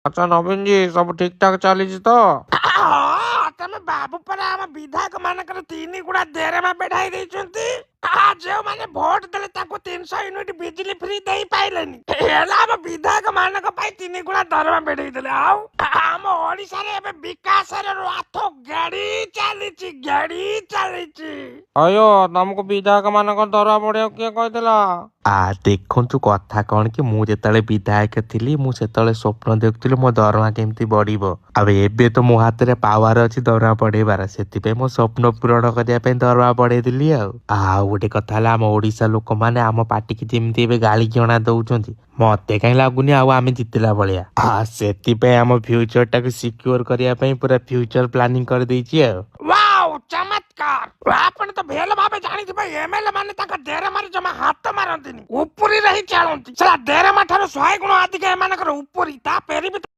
ଆଚ୍ଛା ନବୀନ ଜି, ସବୁ ଠିକ ଠାକ ଚାଲିଛି ତ? ହଁ, ତମେ ବାବୁ ପରା ଆମ ବିଧାୟକ ମାନଙ୍କର 3 ଗୁଣା ଦେରମା ବେଢାଇ ଦେଇଛନ୍ତି। ଯେଉଁମାନେ ଭୋଟ ଦେଲେ ତାଙ୍କୁ 300 ୟୁନିଟ ବିଜୁଳି ଫ୍ରି ଦେଇ ପାଇଲେନି, ହେଲେ ଆମ ବିଧାୟକ ମାନଙ୍କ ପାଇଁ 3 ଗୁଣା ଦରମା ବେଢେଇ ଦେଲେ। ଆଉ ଆମ ଓଡିଶାରେ ଏବେ ବିକାଶର ରଥ ଗାଡି ଚାଲିଛି, ଗାଡି ଚାଲିଛି। ଅಯ್ୟୋ, ତମକୁ ବିଧାୟକ ମାନଙ୍କ ଦରମା ବଢେଇବାକୁ କିଏ କହିଥିଲା? ଦେଖନ୍ତୁ, କଥା କଣ କି, ମୁଁ ଯେତେବେଳେ ବିଧାୟକ ଥିଲି, ମୁଁ ସେତେବେଳେ ସ୍ୱପ୍ନ ଦେଖୁଥିଲି ମୋ ଦରମା କେମିତି ବଢିବ। ଆଉ ଏବେ ତ ମୋ ହାତରେ ପାୱାର ଅଛି ଦରମା ବଢେଇବାର, ସେଥିପାଇଁ ମୋ ସ୍ୱପ୍ନ ପୂରଣ କରିବା ପାଇଁ ଦରମା ବଢେଇଦେଲି। ଆଉ ଗୋଟେ କଥା ହେଲା, ଆମ ଓଡିଶା ଲୋକମାନେ ଆମ ପାର୍ଟିକି ଯେମିତି ଏବେ ଗାଳି କିଅଣା ଦଉଛନ୍ତି, ମତେ କାହିଁ ଲାଗୁନି ଆଉ ଆମେ ଜିତିଲା ଭଳିଆ। ସେଥିପାଇଁ ଆମ ଫ୍ୟୁଚର ଟାକୁ ସିକ୍ୟୁର କରିବା ପାଇଁ ପୁରା ଫ୍ୟୁଚର ପ୍ଲାନିଂ କରିଦେଇଛି ଆଉ। ୱାଓ, ଚମତ୍କାର! ଆପଣ ତ ଭଲ ଭାବେ ଜାଣିଥିବେ, ଏମଏଲଏ ମାନେ ତାଙ୍କ ଦେରମାରେ ଜମା ହାତ ମାରନ୍ତିନି, ଉପରିରେ ହିଁ ଚାଳନ୍ତି। ସେଟା ଦେରମା ଠାରୁ 100 ଗୁଣ ଅଧିକ ଏମାନଙ୍କର ଉପରି। ତା ପେରି ବି